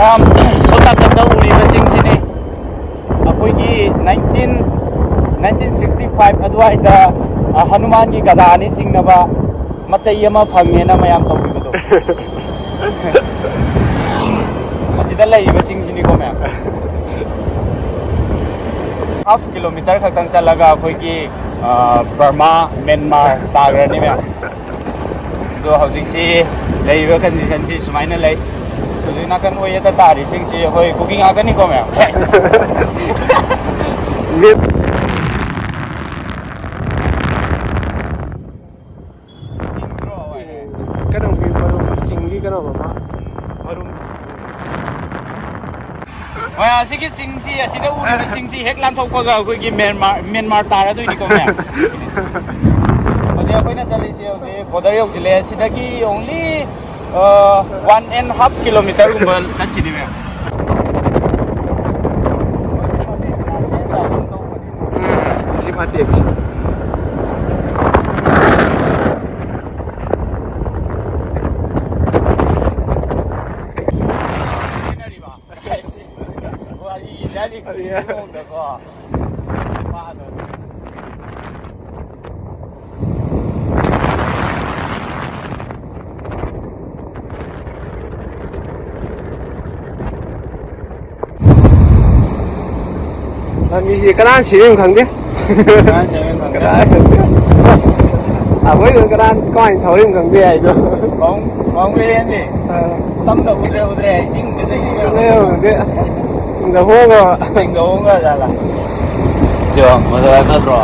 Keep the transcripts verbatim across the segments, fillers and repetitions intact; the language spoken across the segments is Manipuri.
ꯌꯥꯝ ꯁꯣꯝ ꯅꯥꯀꯟꯗ ꯎꯔꯤꯕꯁꯤꯡꯁꯤꯅꯤ ꯑꯩꯈꯣꯏꯒꯤ ꯅꯥꯏꯟꯇꯤꯟ ꯅꯥꯏꯟꯇꯤꯟ ꯁꯤꯛꯁꯇꯤ ꯐꯥꯏꯚ ꯑꯗꯨꯋꯥꯏꯗ, ꯑ, ꯍꯅꯨꯃꯥꯟꯒꯤ ꯒꯗꯥ ꯑꯅꯤ ꯆꯤꯡꯅꯕ ꯃꯆꯩ ꯑꯃ ꯐꯪꯉꯦꯅ ꯃꯌꯥꯝ ꯇꯧꯈꯤꯕꯗꯣ꯫ ꯃꯁꯤꯗ ꯂꯩꯔꯤꯕꯁꯤꯡꯁꯤꯅꯤꯀꯣ ꯃꯌꯥꯝ꯫ ꯍꯥꯐ ꯀꯤꯂꯣꯃꯤꯇꯔ ꯈꯛꯇꯪ ꯆꯠꯂꯒ ꯑꯩꯈꯣꯏꯒꯤ, ꯑ, ꯕꯔꯃꯥ, ꯃꯦꯟꯃꯥꯔ ꯇꯥꯈ꯭ꯔꯅꯤ ꯃꯌꯥꯝ꯫ ꯑꯗꯣ ꯍꯧꯖꯤꯛꯁꯤ ꯂꯩꯔꯤꯕ ꯀꯟꯗꯤꯁꯟꯁꯤ ꯁꯨꯃꯥꯏꯅ ꯂꯩ꯫ ꯍꯧꯖꯤꯛ ꯅꯥꯀꯟ ꯑꯣꯏꯗ ꯇꯥꯔꯤꯁꯤꯡꯁꯤ ꯑꯩꯈꯣꯏ ꯀꯨꯀꯤ ꯉꯥꯛꯇꯅꯤꯀꯣ ꯃꯌꯥꯝ꯫ ꯃꯤꯠ ꯀꯩꯅꯣꯒꯤ ꯃꯔꯨꯝ, ꯆꯤꯡꯒꯤ ꯀꯩꯅꯣ ꯑꯃ, ꯃꯔꯨꯝ꯫ ꯍꯣꯏ, ꯑꯁꯤꯒꯤ ꯆꯤꯡꯁꯤ, ꯑꯁꯤꯗ ꯎꯔꯤꯕ ꯆꯤꯡꯁꯤ ꯍꯦꯛ ꯂꯥꯟꯊꯣꯛꯄꯒ ꯑꯩꯈꯣꯏꯒꯤ ꯃ꯭ꯌꯥꯟꯃꯥꯔ, ꯃ꯭ꯌꯥꯟꯃꯥꯔ ꯇꯥꯔꯗꯣꯏꯅꯤꯀꯣ ꯃꯌꯥꯝ꯫ ꯍꯧꯖꯤꯛ ꯑꯩꯈꯣꯏꯅ ꯆꯠꯂꯤꯁꯦ ꯍꯧꯖꯤꯛ ꯕꯣꯔꯗꯔ ꯌꯧꯁꯤꯜꯂꯦ꯫ ꯁꯤꯗꯒꯤ ꯑꯣꯡꯂꯤ, ꯑ, ꯋꯥꯟ ꯑꯦꯟ ꯍꯥꯐ ꯀꯤꯂꯣꯃꯤꯇꯔꯒꯨꯝꯕ ꯆꯠꯈꯤꯅꯤ ꯃꯌꯥꯝ꯫ ꯎꯝ, ꯁꯤ ꯐꯠꯇꯦ, ꯁꯤ꯫ ꯋꯥꯔꯤ ꯂꯥꯏꯔꯤꯛ ꯃꯑꯣꯡꯗꯀꯣ꯫ ꯂꯝꯕꯤꯁꯤꯗꯤ ꯀꯅꯥꯅ ꯁꯦꯝꯃꯤꯅꯣ ꯈꯪꯗꯦ꯫ ꯀꯅꯥꯅ ꯁꯦꯝꯃꯤꯅꯣ ꯈꯪꯗꯦ꯫ ꯀꯅꯥꯅ ꯈꯪꯗꯦ? ꯑꯩꯈꯣꯏꯗꯣ ꯀꯅꯥ ꯀꯃꯥꯏꯅ ꯊꯧꯔꯤꯅꯣ ꯈꯪꯗꯦ ꯍꯥꯏꯗꯣ꯫ ꯈꯣꯡ-, ꯈꯣꯡ ꯕꯦꯔꯦꯟꯁꯦ ꯑꯥ꯫ ꯇꯝꯗ ꯎꯗ꯭ꯔꯦ, ꯎꯗ꯭ꯔꯦ ꯍꯥꯏ ꯆꯤꯡꯗ ꯆꯠꯈꯤꯗ꯭ꯔꯦ꯫ ꯎꯗ꯭ꯔꯦ, ꯎꯗ꯭ꯔꯦ꯫ ꯆꯤꯡꯗ ꯍꯣꯡꯉꯕ꯫ ꯆꯤꯡꯗ ꯍꯣꯡꯈ꯭ꯔ ꯖꯥꯠꯂ? ꯌꯣ, ꯃꯗꯨ ꯅꯠꯇ꯭ꯔꯣ?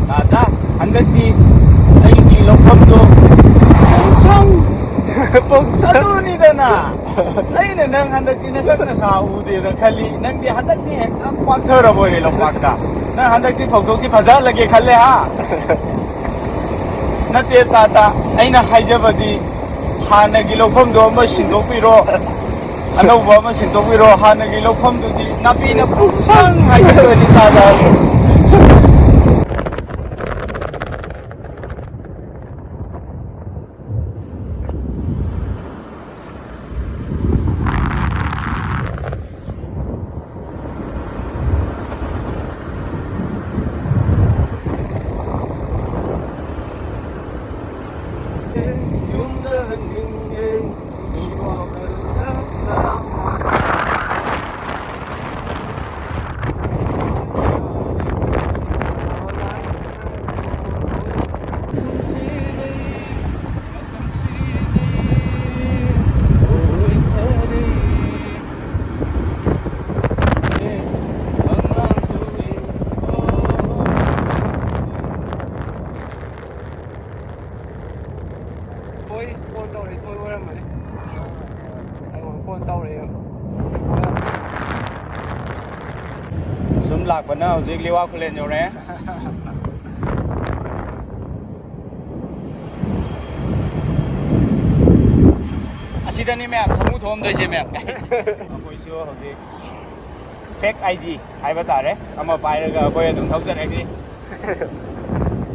ꯗꯥꯗꯥ, ꯍꯟꯗꯛꯇꯤ ꯑꯩꯒꯤ ꯂꯧꯐꯝꯗꯣ ꯄꯨꯡꯁꯪ꯫ ꯄꯨꯡꯁꯪ꯫ ꯑꯗꯨꯅꯤꯗꯅ꯫ ꯑꯩꯅ ꯅꯪ ꯍꯟꯗꯛꯇꯤ ꯅꯁꯛ ꯅꯁꯥ ꯎꯗꯦꯅ ꯈꯜꯂꯤ꯫ ꯅꯪꯗꯤ ꯍꯟꯗꯛꯇꯤ ꯍꯦꯛꯇ ꯄꯥꯛꯊꯔꯕꯣꯏꯔꯦ ꯂꯝꯄꯥꯛꯇ꯫ ꯅꯪ ꯍꯟꯗꯛꯇꯤ ꯐꯧꯊꯣꯛꯁꯤ ꯐꯖꯍꯜꯂꯒꯦ ꯈꯜꯂꯦ, ꯍꯥ? ꯅꯠꯇꯦ, ꯇꯥ, ꯇꯥ꯫ ꯑꯩꯅ ꯍꯥꯏꯖꯕꯗꯤ ꯍꯥꯟꯅꯒꯤ ꯂꯧꯐꯝꯗꯣ ꯑꯃ ꯁꯤꯟꯗꯣꯛꯄꯤꯔꯣ꯫ ꯑꯅꯧꯕ ꯑꯃ ꯁꯤꯟꯗꯣꯛꯄꯤꯔꯣ꯫ ꯍꯥꯟꯅꯒꯤ ꯂꯧꯐꯝꯗꯨꯗꯤ ꯅꯥꯄꯤꯅ ꯄꯨꯡꯁꯪ ꯍꯥꯏꯖꯤꯜꯂꯒꯗꯤ ꯇꯥꯖꯔꯦ꯫ ꯊꯣꯏ ꯐꯣꯟ ꯇꯧꯔꯛꯏ, ꯊꯣꯏ ꯑꯣꯏꯔꯝꯃꯅꯤ꯫ ꯑꯩꯉꯣꯟꯗ ꯐꯣꯟ ꯇꯧꯔꯛꯑꯦꯕ꯫ ꯁꯨꯝ ꯂꯥꯛꯄꯅ ꯍꯧꯖꯤꯛ ꯂꯤꯋꯥ ꯈꯨꯂꯦꯟ ꯌꯧꯔꯛꯑꯦ꯫ ꯑꯁꯤꯗꯅꯤ ꯃꯌꯥꯝ ꯁꯥꯃꯨ ꯊꯣꯛꯑꯝꯗꯣꯏꯁꯦ ꯃꯌꯥꯝ꯫ ꯑꯩꯈꯣꯏꯁꯨ ꯍꯧꯖꯤꯛ ꯐꯦꯛ ꯑꯥꯏ ꯗꯤ ꯍꯥꯏꯕ ꯇꯥꯔꯦ, ꯑꯃ ꯄꯥꯏꯔꯒ ꯑꯩꯈꯣꯏ ꯑꯗꯨꯝ ꯊꯧꯖꯔꯛꯏ꯫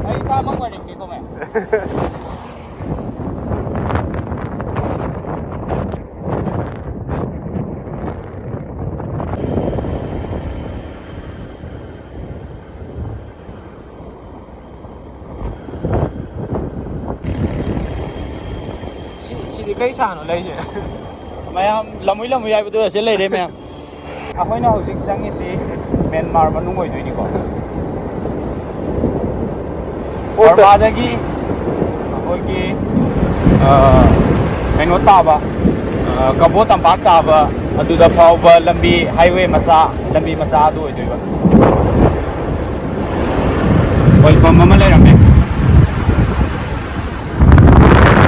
ꯑꯩ ꯏꯁꯥꯃꯛ ꯑꯣꯏꯔꯦ ꯀꯦꯀꯣꯃꯦ꯫ ꯁꯤ, ꯁꯤꯗꯤ ꯀꯩ ꯁꯥꯅꯣ ꯂꯩꯁꯦ? ꯃꯌꯥꯝ ꯂꯝꯃꯨꯏ ꯂꯝꯃꯨꯏ ꯍꯥꯏꯕꯗꯣ ꯑꯁꯤ ꯂꯩꯔꯦ ꯃꯌꯥꯝ꯫ ꯑꯩꯈꯣꯏꯅ ꯍꯧꯖꯤꯛ ꯆꯪꯉꯤꯁꯤ ꯃ꯭ꯌꯥꯟꯃꯥꯔ ꯃꯅꯨꯡ ꯑꯣꯏꯗꯣꯏꯅꯤꯀꯣ꯫ ꯕꯔꯃꯥꯗꯒꯤ ꯑꯩꯈꯣꯏꯒꯤ, ꯑ, ꯀꯩꯅꯣ ꯇꯥꯕ, ꯑ, ꯀꯕꯣ ꯇꯝꯄꯥꯛ ꯇꯥꯕ, ꯑꯗꯨꯗ ꯐꯥꯎꯕ ꯂꯝꯕꯤ, ꯍꯥꯏꯋꯦ ꯃꯆꯥ, ꯂꯝꯕꯤ ꯃꯆꯥ ꯑꯗꯨ ꯑꯣꯏꯗꯣꯏꯕ꯫ ꯑꯣꯏꯜ ꯄꯝ ꯑꯃ ꯂꯩꯔꯝꯃꯦ꯫